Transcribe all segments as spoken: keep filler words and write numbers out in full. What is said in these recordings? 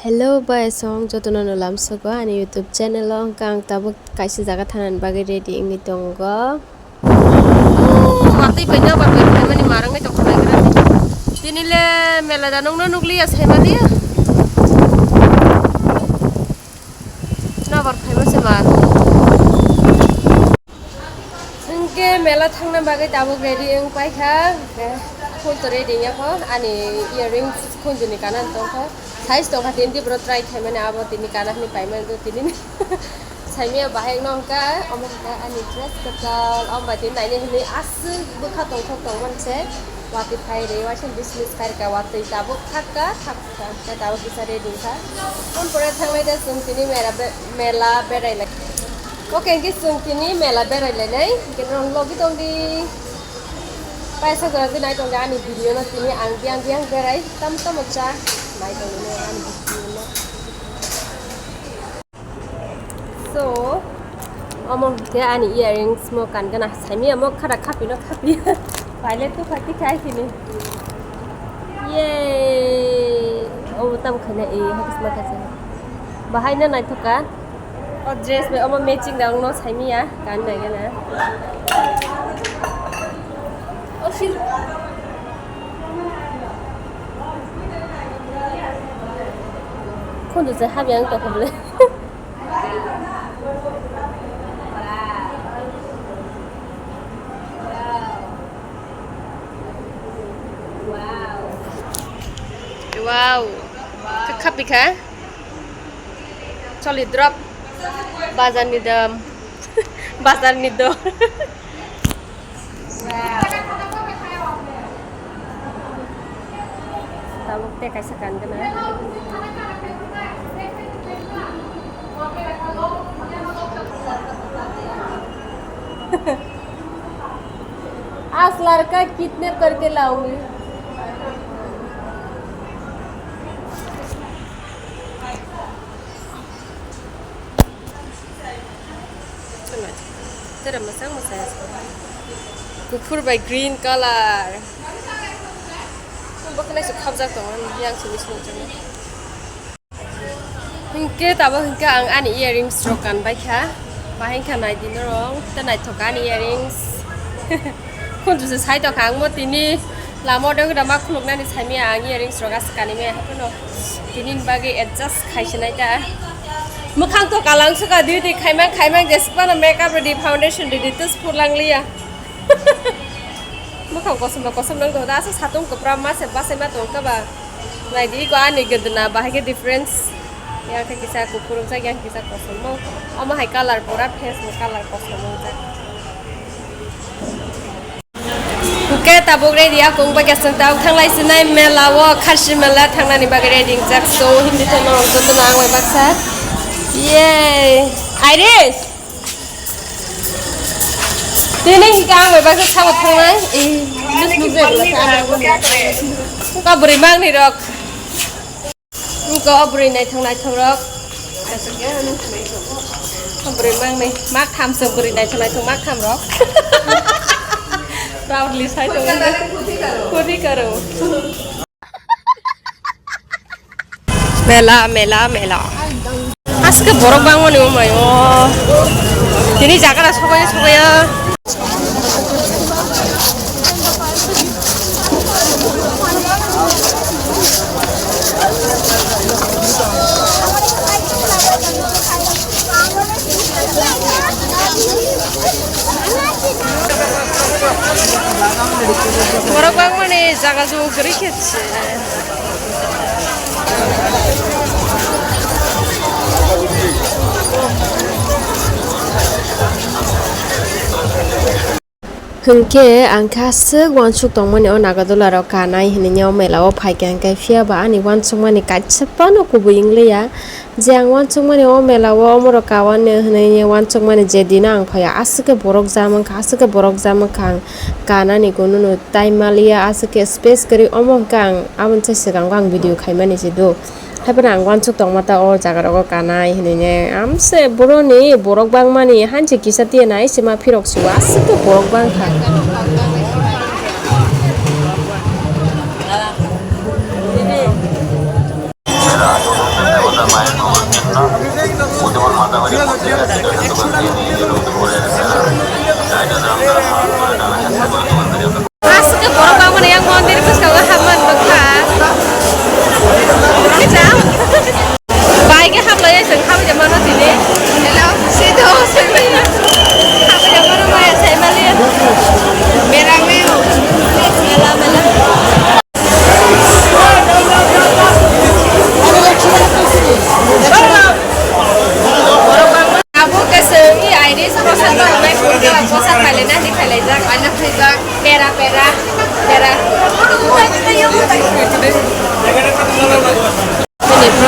Hello, bai song jotono no lamsogo ani YouTube channel o, hwnkhe ang tabuk kaisa jaga thanani bagwi ready wngwi tongo. Watwi bai nobar bai phaimani mar wngwi tongkha naigra. Tini le mela da nungno nukliya saimaliya. Nobar phaima se mar. Hwnkhe mela thangna bagwi tabuk ready wng paikha. Hwnkhe phone to ready wngya kho. Ani earrings khunjuni kanani tongkha. Size tongkha tini, tei bro try khaimani abo tini kana hwnwi paimani do tini. Saimaya bahai wngno hwnkha, omo hwnkha ani dress kwtal, omo bai tini naina hwnwi aswk bwkha tongthok tongmani se. Watwi phai rwi, waisa dismiss khairokha, watwi tabuk thakka, thakka, hwnkhe tabuk kisa ready wngkha. Phone pore thanglai de chwng tini mela be-, mela berai lai. Okay, hwnkhe chwng tini mela berai lainai, hwnkhe norok logi tongdi. Paisa gora di nai tongdi ani video no tini ang biang biang berai tam tamo cha nai tongdi ani video no. So, omo hwnkhe ani earrings mo kan gana saimaya mo khara khapi no khapi. Paile tu khati khai kini. Yay! Omo tam khaina e hakis ma khacha. Bahai no naithok ka. O dress bai omo matching da wngno saimaya kan nai gana. O sil. Khundu se habi ang tokhle. Wow. Kha pika. Choli drop. Bazar ni dam. Bazar ni dam. Tabuk tei kaisa kan gana. आज लड़का किडनैप करके लाऊंगी। Tere mwchang mwchang. Kuphur bai green color. Bo khe naisik khabjak tongo, yang simi simi tongo. Hinkhe tabuk hinkhe ang ani earrings rok kan baikha. Bahai kha nai di norok, ta naithok ani earrings. Khunju se sai tongkha ang mo tini lama o degda ma khuluknani saimaya ang earrings rok aswk kanimaya haphano. Tini ni bagwi adjust khaisinai ta. Mwkhang to kalang suka di di khaimang khaimang jesuk phano makeup redi foundation redi tus phurlangliya. Mwkhang kosom ba kosom nang tong da aswk satung kwpra ma se bachai ma tong kha ba. Nai di ko ani gedena bahai khe difference. Yang khe kisa kuphur wngjak yang kisa kosom. Omo hai color pura face ni color kosom wngjak. Hwnkhe tabuk ready, akung bai khe chwng tabuk thanglai sinai mela o, Kharsi mela thangnani bagwi ready wngjak. So, hindi to norok jotono ang bai baksa. Yay! Iris! Tini hwnkhe ang bai baksa sabo thangnai. Eh, just mujhe. Ka bwrwi mangni rok. Wngkha o bwrwi naithok naithok rok. O bwrwi mangni mak tham se bwrwi naithok naithok mak tham rok. Proudly sai tongo. Khudi karo. Mela, mela, mela. Aske borok bangmani o mai o. Tini jaga na sokoya sokoya. Borok bangmani jaga jugri khe se. Hwnkhe ang khe aswk uansuk tongmani o Nagadwla rok kanai hinwi o mela o phaikha, hwnkhe phiya ba ani uansukmani kaisa phano kubui wngliya. Je ang uansukmani o mela o omorok kawan hinwi uansukmani je dino ang phaiya aswk khe borok jama wngkha, aswk khe borok jama wngkha ang kanani kununo time maliya, aswk khe space kwrwi omo hwnkhe ang aboni sai swkango ang video khaimani se do. Haiphano ang uansuk tongma ta o jaga rogo kanai hinwi ne. Amse boroni borok bangmani hanchi kisa tiya nai se ma phirok se o aswk khe borok bangkha.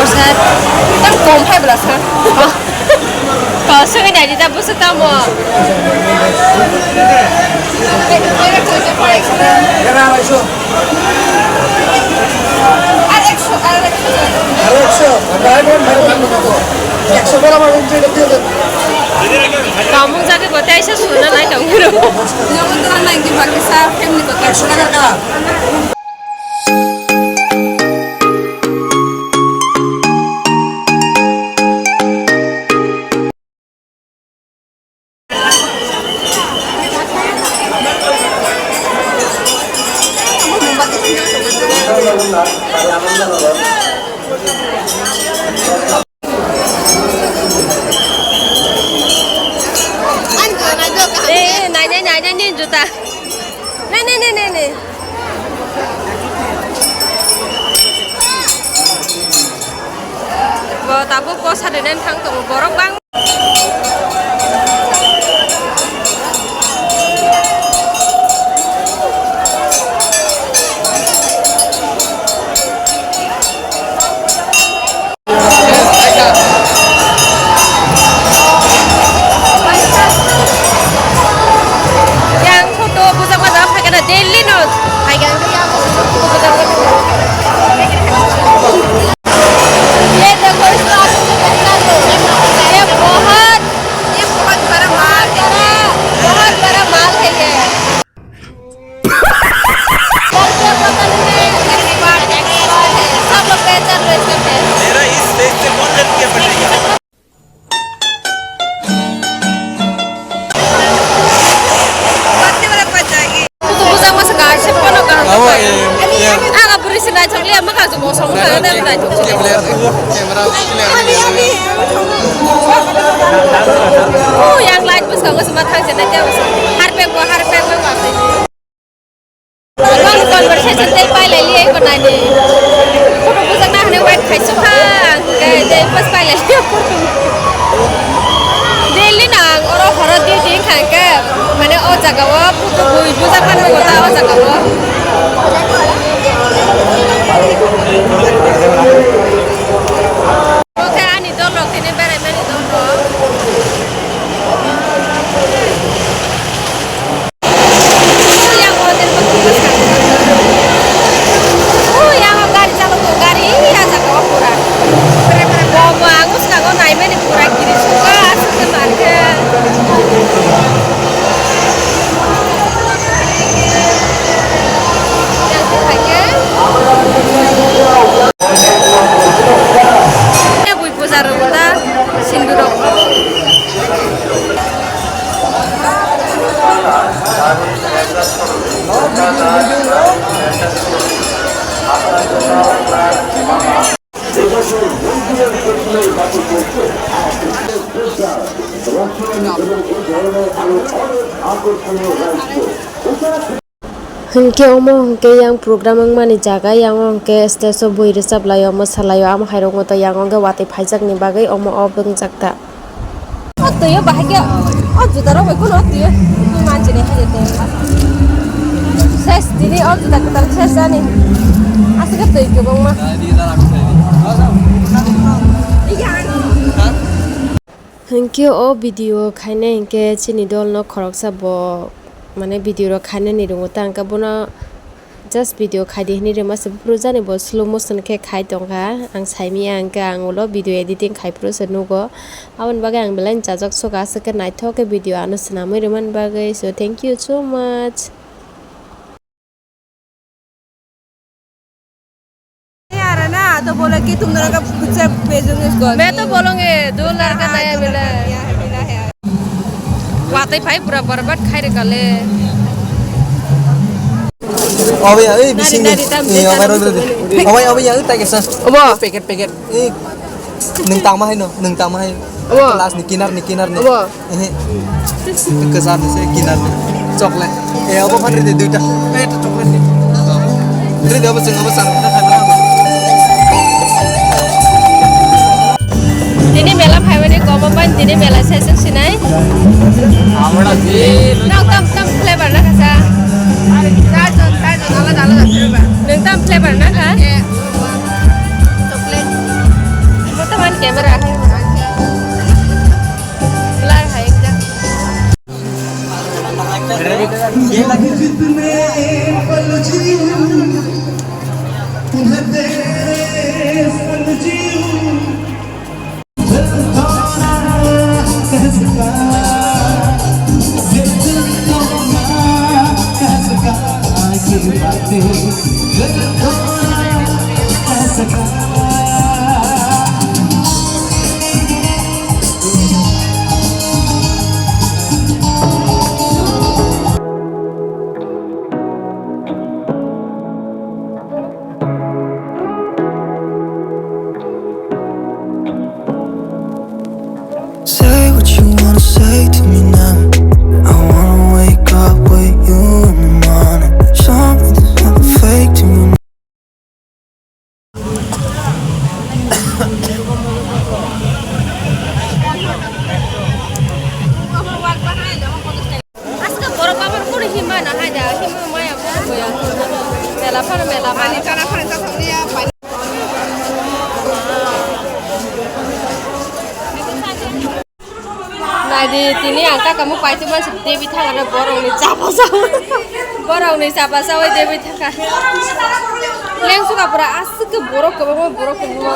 Sir, tang kom hai bwla sir. Ko sungwi nai di da busu tamo. Ar ekso, ar ekso. Ar ekso, Kamung jagwi bo teisa suna nai tong phuru. Namo to nai di bakisa family ko ekso taka ka. Eh, nai, nai, nai, nai, nini juta. Nai, nai, nai, nai, nai. Bo tabuk posa rinani thang tongo, borok bang. Yang photo bujak bajak phaikhe na daily no phaikhe ang yang photo bujak bajak. ये देखो इसका, ये बहुत, ये बहुत बड़ा माल है, बहुत बड़ा माल है ये। सब लोग पहचान लो इसका face। मेरा इस face से कौन लड़कियां पटाएगा? Busa busa ka se pono ka. Abo, eh, eh. Aga buri se nai chokle ama ka mo song ka na nai chok. Camera clear. Oh, yang light bus ka mo sema thang se na kya bus. Har pek bo, har pek bo. Conversation tei pailai liya ko nani. Photo bujak na hwnwi wait khai sukha ang, hwnkhe tei pas pailai liya photo. Daily no ang oro horo duty wngkha hwnkhe, mane o jaga o photo bui bujak man nukgo ta o jaga o. Oke, ani dol rok tini berai mani dol rok. Bui puja rok ta sindurok. Hinkhe omo hinkhe yang program wngmani jaga, yang o hinkhe stage o bui rwchap lai o, mwsa lai o, amo hai rok wngkha yang o hinkhe watwi phaijakni bagwi omo off wngjak ta. O twi o bahai khe o juda rok bai kunu o twi o manchini hai de twi o. Ses tini o juda kwtal ses ani. Aswk khe twi kwbangma. Hinkhe o video khainai hinkhe chini dol no khoroksa bo mane video rok khainani rongo ta hinkhe bono. Just video khaidi hinwi rwma se buphuru jani bo slow motion khe khai tongkha. Ang saimanya hwnkhe ang ulo video editing khai phuru se nugo. Aboni bagwi ang belai chajak soka aswk khe naithok khe video ano swnamwi rwmani bagwi. So thank you so much. यार ना तो बोला कि तुम दोनों का कुछ भेजूंगी इसको। मैं तो बोलूंगी दो लड़का नया मिला है। Watwi phai pura barbat khai rwkha le. Obo ya, ei bising ni. Nari, nari, tam, eh, tam, obo tam, rok tam, rok. Obo, obo ya, ei tai kesa. Obo. Packet, packet. Ei, nwng tangma hai no, nwng tangma hai. Obo. Glass ni kinar ni, kinar ni. Obo. Ehe. Kwchar ni se kinar ni. Chocolate. Eh, obo phan rede duita. Eh, to chocolate ni. Rede obo chwng obo chang. Tini mela phaimani komo ban tini mela session sinai. Nang tam tam flavor na kasa. Char jon, char jon alada alada flavor. Nang tam flavor na kha? Chocolate. Camera hai blur hai ekta. Say what you wanna say to me now. I wanna wake up with you in the morning. Show me there's nothing fake to me. Aska borok amar kuri hima na hai da, hima maya borok ya. Mela phano mela ba. Naidi tini ang kaka muk paitwi mansi debi thang aro borok ni chapa sawi. Borok ni chapa sawi debi thangka. Leng suka pura aswk borok kwbangma borok kwbangma.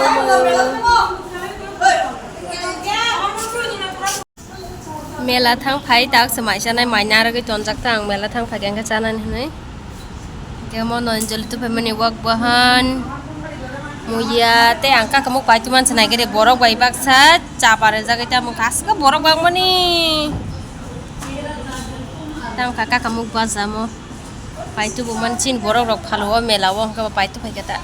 Mela thang phai tak se mai chanai mai narwgwi tonjak ta ang mela thang phai khe chanani hinwi. Khe mo no enjoli tuphaimani wak bahan muya tei ang kaka muk paitwi mansa naikhe de borok bai baksa chapa rwjagwi tamo kaska borok bangmani. Tamo kaka muk bajamo paitwi bo manchin borok rok phalo o mela o hwnkhe bo paitwi phaikhe ta.